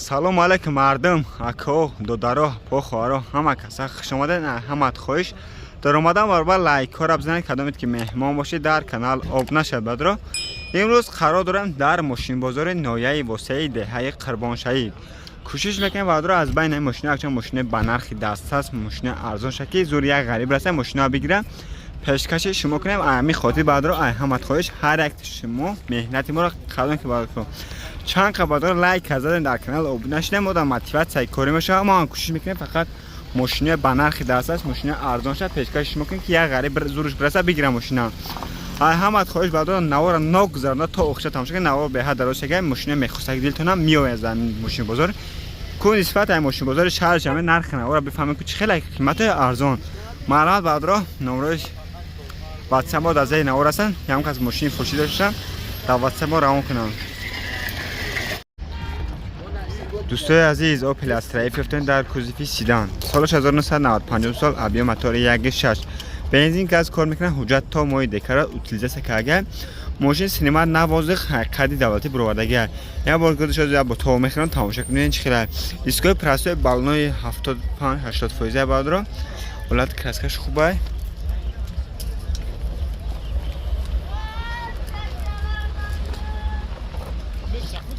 Салом алейкум, мардум, ако, додаро, похоро, ҳама каса хуш омадед. Ҳамат хоҳиш дар омадан баробар лайкҳоро бизанед, кадомед ки меҳмон бошед дар канал об нашад. Бадро, имрӯз қарор дорем дар мошинбозори ноҳияи Восеи, деҳаи Қурбоншаҳид. Кӯшиш мекунем, бадро, аз байни мошина якчанд мошина ба нархи дастрас, мошина арзон ша, ки зур як ғариб раса, мошина бигира, пешкаши шумо кунем. Ами хотир, бадро, ҳамат хоҳиш, ҳар як шумо меҳнати моро қадом ки бадро чанд қабадор лайк задем, дар канал обуна шудем, мо дар мотиватсияи корӣ мешавам. Мо ҳам кӯшиш мекунем, фақат мошина ба нархи дастрас, мошина арзон шад, пешкаши шумо кунем, ки як ғариб зурш бираса, бигира мошина. Ҳамат хоҳиш, бадор, навора ногузаронда то охиша тамошо кунед. Навор беҳад дароз шага, мошина мехостаги дилтонам меояд дар мошинбозор ку нисбат ай мошинбозори шаҳр ҷамъе нархи навора бифаҳмем, ку чӣ хеле қиматҳои арзон. Марҳамат, бадро, номрои ватсап мо дар зери навор ҳастанд. Ягон кас мошини фурӯшӣ дошта, дар ватсап мо равон кунанд. Дӯстои азиз, Опел Астра F ёфтем дар кузови седан, солаш 1995 сол, объём мотори 1,6, бензин, газ кор мекунад, ҳуҷҷат то моҳи декабр утилизация карда. Мошин синима навозиқ қади давлатӣ буровардагия. Як бор гузашт, як бо то мехӯрам, тамошо кунед, чӣ хела дискои простой, баллонои 75 80 фоиза. Баъдро ҳолати краскаш хубай.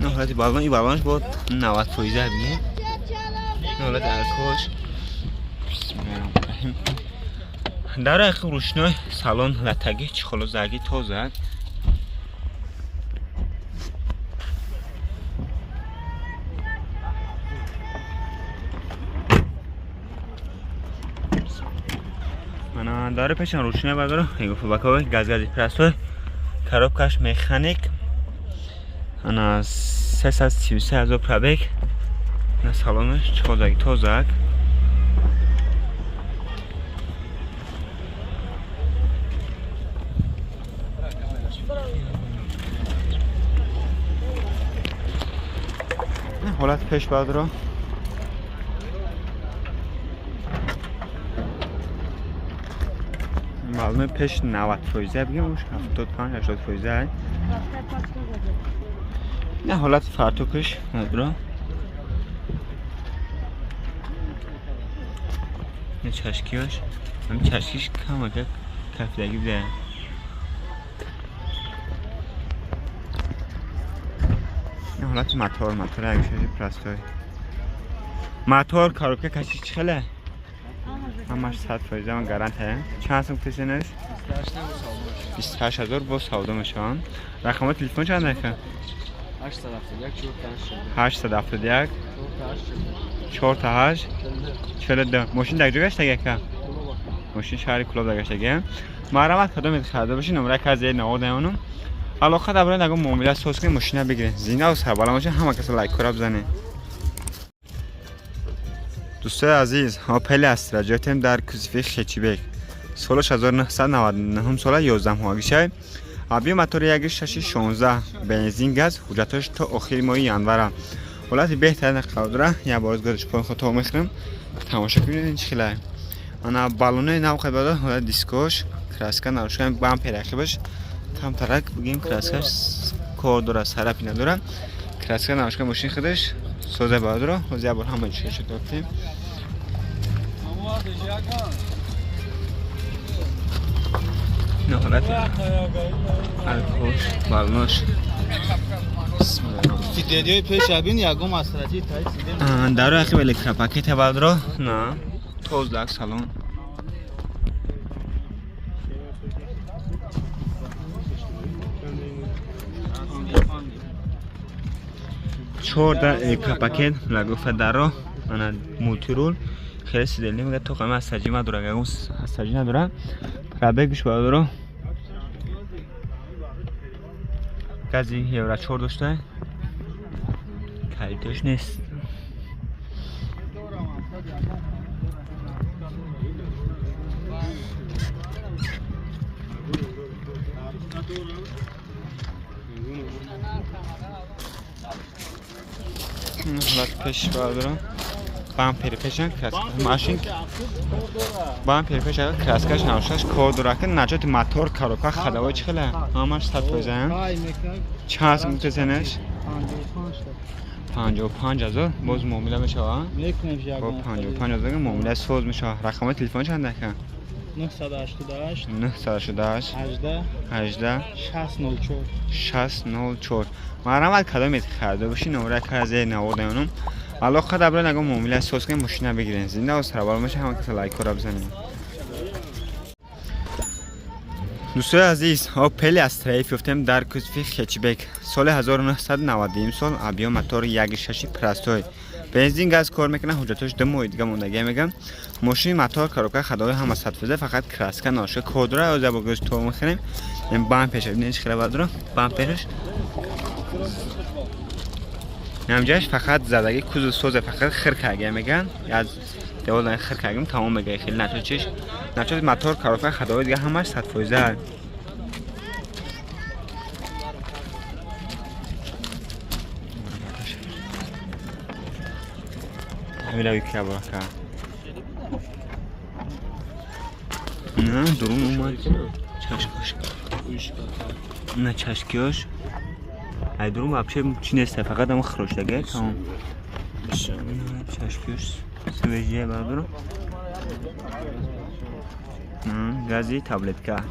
Ҳолати баллон, и баллонаш бо 90 фоиза бигем. Ҳолати аркош. Бисмиллаҳир. Дар ҳақиқ рӯшнои салон латаги, чехолозаги тоза. Мана дар пешан рӯшнои бардоро, бакови газгази простой, коробкаш механик. Ана 333 ҳазор пробег. На салонаш чехолзаги тозак. Ҳолати пеш бардоро. Маълуме, пеш 90 фоиза бигем, уш 75 80 фоиза. Не ҳолати фартукаш надро. Не чашкиёш, ҳам чашкиш камака кафидаги буда. Не ҳолати мотор, мотор якшаши простой. Мотор, коробка кашиш чӣ хеле? Ҳамаш 100% ман гарантия. Чанд сум кисенеш? 28 ҳазор бо савдо мешаванд. Рақамҳои телефон чанд ака? 871 871 48 42. Мошин дар ҷо гаштаги, ака? Мошин шаҳри Кулоб дар гаштаги. Марҳамат, кадомед харида бошед, номра ка зери навор даёнум. Алоқа дар бораи ягон муомила соз кунед, мошина бигиред. Зинаву сарбаланд бошед, ҳама каса лайкҳоро бизанед. Дӯстои азиз, Опел Астра ҷойтем дар кузови хэтчбек, солаш 1999 сола, 11 моҳагишай, объём мотори 1,6 16, бензин, газ, ҳуҷҷатҳош то охири моҳи январа. Ҳолати беҳтарин қарор дора. Як бор гузаш пои худто мехӯрем, тамошо кунед, чӣ хелай. Ана баллонои нав қайбада, ҳолати дискош, краска нарушкан, бампер ақибаш камтарак бигем, краскаш кор дора, сарапи надора. Краска нарушка, мошин худаш соза. Баъдро ҳозир як бор ҳама чизашо дорем. Ҳолати алкош, баллонош. Сидениҳои пешабин ягон масрати таи сиден. Даро ақиб электропакет баъдро, на тозак салон. Чорда электропакет лагуфа даро, ана мультирул, хеле сидели мега, то қама астаҷи надора, ягон астаҷи надора. Пробегш баъдро гази евро 4 дошта, калитош нест. Ҳолат пеш бардорам, бампери пешан краска машин, бампери пеша краскаш навшаш кор дора, ки наҷоти мотор, коробка, ходовой чӣ хеле, ҳамаш 100%. Чанд сум гуфтесенеш? 55 000 боз муомила мешава? Мекунем. Бо 55 000 муомила соз мешава. Рақамҳои телефон чанд ака? 988 988 18 18 604. 604. Марҳамат, кадомет харидор бошӣ, номра казе наводаёнум алоқа дабра нагон, муомила соз кунем, мошина бигирен. Зинда сарбаланд боша. Ҳама каса лайкҳоро бизанем. Дӯстои азиз, Опели Астра Ф ёфтем дар кузови хэтчбек, соли 1991 сол, объём мотор 1,6, простой, бензин, газ кор мекунад. Ҳуҷҷатош 2 моҳи дига мондагия мегам. Мошини мотор, коробка, ходовой ҳама 100%, фақат краска ношка кодра оза бо гӯш то мехарем. Бамперш бинед, хела бадро, бамперш ҳамҷаш фақат задаги, кузов соза, фақат хир карга меган, аз девол хир кардем, тамом мега. Хеле начочиш начоти мотор, коробка, ходовой дига ҳамаш 100%. Ҳамила ки бурака на дурун омад, чашкош на чашкиёш ай дурун вообще чи нест, фақат ама хироштага, тамом. Чашкиёш свежий бардору, гази таблетка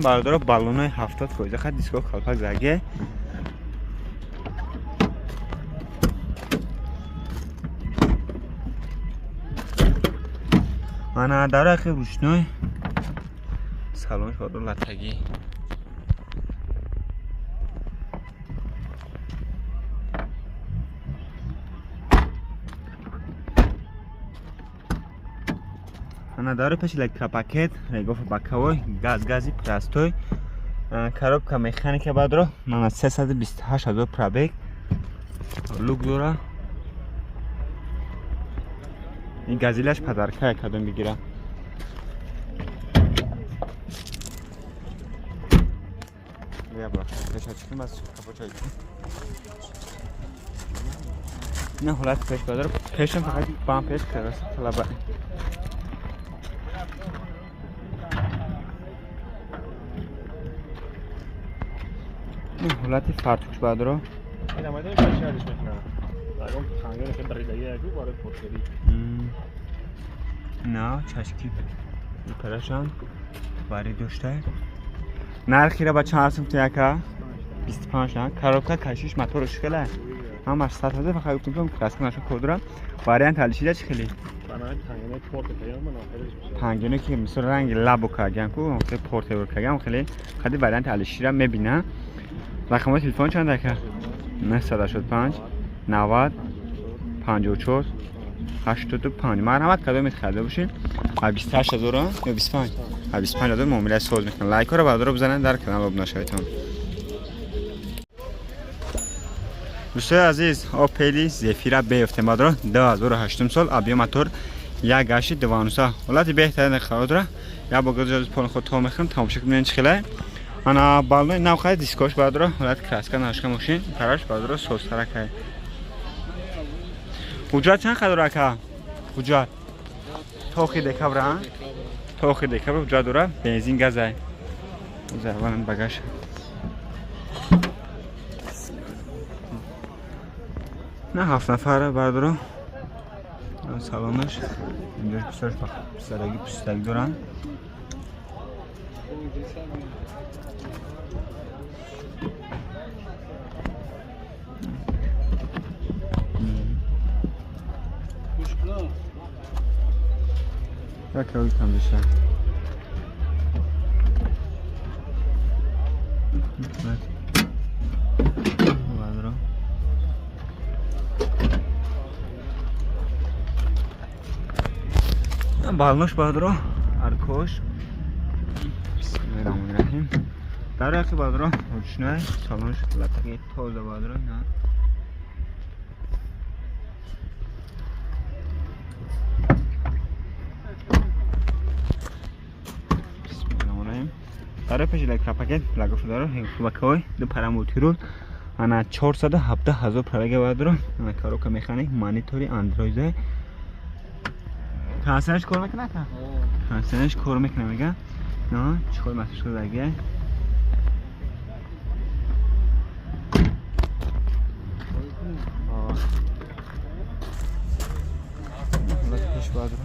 бардоро, баллонои 70%, хат диско калпак заге. Ана дарахи ручной, салон шодо латагӣ. Ана дари пеши электропакет, регоф боковой, газ, гази простой, коробка механика бадро. Мана 328 ҳазор пробег, люк дора. Ин газилаш подарка кадом бигира. Я бра, пеша чиким бас капоча. На ҳолат пеш бадор, пешам фақат бампеш карас талаба. Ин ҳолати фартуш бадро. Ин амада пешариш мекунам. Ягон хангани хеле даридаги яку барои поршерӣ. На чашки парашам бари дошта. Нархира ба чанд сум яка? 25 на. Коробка кашиш, моторш хела. Ҳамаш 100%, фақат гуфтем ки краска наша кодра. Вариант алишида чи хели? Тангине порт кардам, ман охириш мешавад. Тангине ки мисол ранги лабо кардам ку, хеле портер кардам, хеле хади вариант алишира мебина. Рақамҳои телефон чанд ака? 985 90 54 85. Марҳамат, кадомет харида бошед, 28 ҳазор ё 25 25 ҳазор муомила соз мекунад. Лайкҳоро бардоро бизанед, дар канал обуна шаведтон. Дӯстои азиз, Опели Зефира беёфтем бадро, 2008 сол, объём мотор 1,8 2.9, ҳолати беҳтарин қарор дора. Як бо гӯзози пол худ то мехӯрем, тамошо кунем чӣ хеле. Ана баллони нав хайд, дискош бардоро, ҳолати краска нашка, мошин параш бардоро созтаракай. Ҳуҷҷат чанд қадр ака? Ҳуҷҷат то охири декабр, а? То охири декабр ҳуҷҷат дора, бензин, газай. Аввалан багаж. На ҳафт нафара бардоро. Салонаш инҷо бисёр писараги пустагӣ доранд. Як ролик там беша. Ладро. Балнош бадро, аркош. Бисмиллаҳир-раҳмонир-раҳим. Дар яқи бадро, ручной, салонш латаги тоза бадро, на. Бисмиллаҳир-раҳмонир-раҳим. Дар пеши электропакет лагоф дора, боковой, ду пара мультирул. Ана 417 ҳазор пробега бадро, ана коробка механик, монитори андроид. Кондиционерш кор мекунад? Кондиционерш кор мекунад мега. На, чикор масиш шудаги? бадро.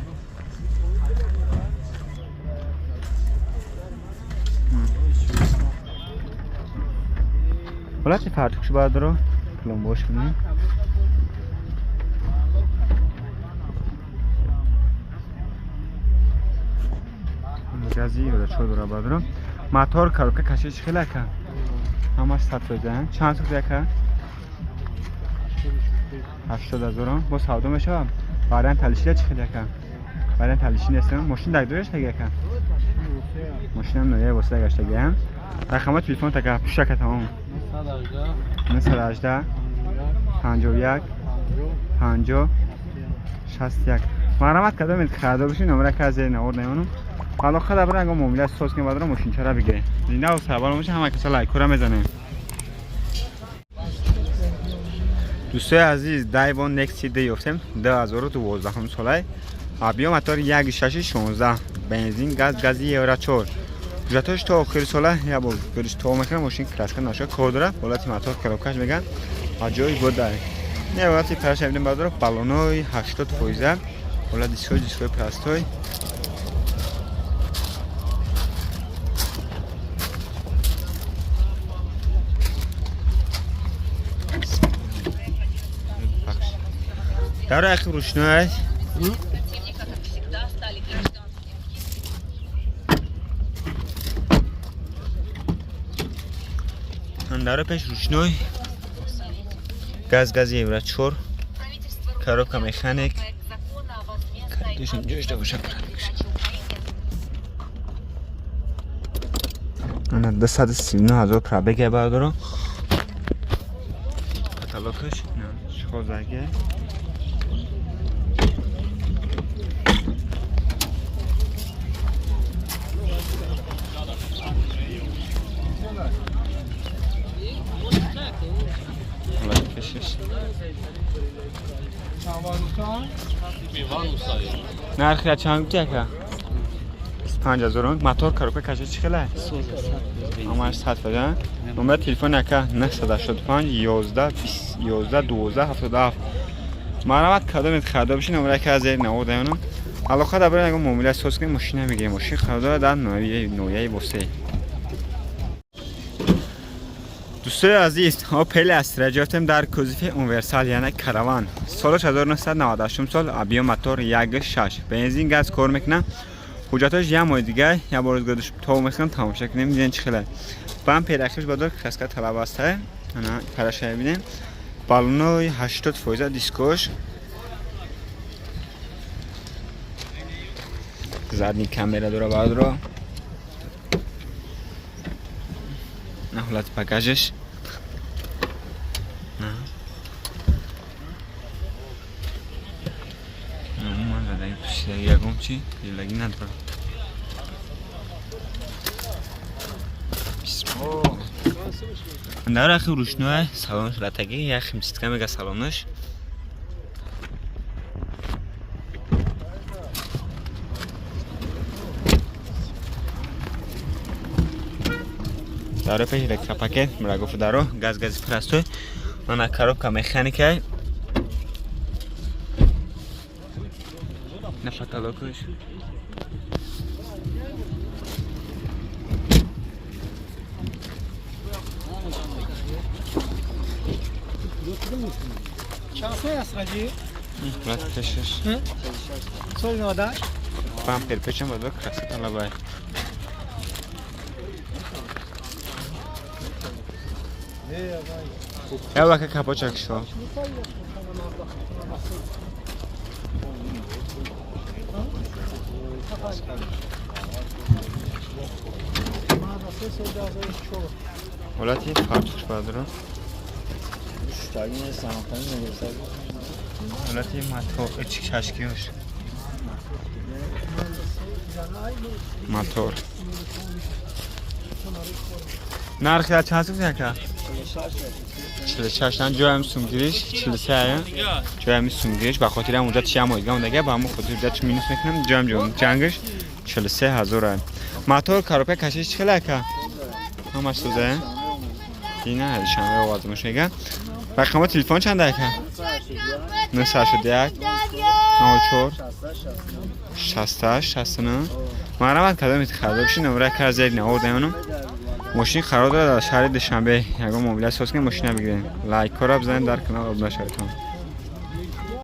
ҳолати фартукш бадро пломбош кунем. Гази евро 4 дора бадро. Мотор коробка кашиш хеле ака. Ҳамаш 100%. Чанд сӯт ака? 80,000. Бо савдо мешавад. Вариант алиши чӣ хеле ака? Вариант алиши нест. Мошин дар дореш таги ака? Мошинам ноя восита гаштагиам. Рақамҳои телефон така пушака тамом. 918 51 50 61. Марҳамат кардам харидор бошед, номера ка зери навор намонам. Алоқа дар барам муомила соз кунем баъдро мошинчара бигирем. Зинда ва сарбаланд бошед, ҳама каса лайкора мезанем. Дӯстои азиз, Дайвон Nexi D ёфтем 2012 солай. Объем мотор 1.6 16, бензин газ, гази евро 4. Ҳуҷҷатҳош то охири сола як бор гириш то мекунам, мошин краска наша кор дорад, ҳолати мотор коробкаш меган аҷоиб будай. Не ҳолати параш мебинем баъдро баллонои 80%, ҳолати дискҳои дискҳои простой. Дар ахи рӯшнояш Противника, как всегда, стали гражданские. Дар пеш рӯшной газ гази евро 4 Правительство коробка Румынии механик. проект закона о возмездной Душам ҷош дабоша передаче Украине Ана 239,000 пробег бардоро. Каталогаш на шхозаге. ҳолати пешаш. Нархи чанд гуфти ака? 25,000. Мотор коробка кашиш чӣ хеле? Ҳамаш 100%. Номери телефон ака 985 11 11 12 77. Марҳамат кардам харидор бошед, номери ака аз зери навор даёнам. Алоқа дар барои ягон муомила соз кунем, мошина мегирем. Мошин харидор дар ноҳияи Восеъ. Дӯстои азиз, Опел Астра ҷофтем дар кузови Универсал, яъне Караван. Солаш 1998 сол, объем мотор 1.6. Бензин газ кор мекунад. Ҳуҷҷатҳош як моҳи дигар, як бор рӯзгардиш то мекунам, тамоша кунем, бинем чӣ хеле. Бампер ахиш бадор краска талаб аст. Ана параша бинем. Баллонои 80% дискош. Задний камера дора бардро. На ҳолати багажаш. На. Умуман задаги пӯшидаги ягон чи диллагӣ надорад. Дар ахи рӯшноя салонаш латагӣ як химчистка мега салонаш. Даро пеш электропакет, мрагофу даро, газ гази простой. Ана коробка механикай. На потолокаш. Чанд сол аст раҷи? Ҳолати пешаш. Соли 98. Бампер пешам бадо краска талабай. Явака капочак шо. Ҳолати фартуш бадро. Ҳолати мотор чашкиёш. Мотор. Нархи чанд сӯм яка? 46 ҷоям сумгириш 43 ая. Ҷоям сумгириш ба хотири ҳам уҷа чи ам оидгам дага ба ҳамон хотир уҷа чи минус мекунам ҷоям ҷоям ҷангиш 43,000 ая. Мотор коробка кашиш чӣ хеле ака? Ҳамаш соза? Дина шанбе оварда мешава. Рақами телефон чанд ака? 981 04 68 69. Марҳамат, кадоме харидор бошед, номера кара зери навор дамонам. Мошин қарор дорад дар шаҳри Душанбе. Ягон муомила соз кунед, мошина бигиред. Лайкҳоро бизанед, дар канал обуна шаведтон.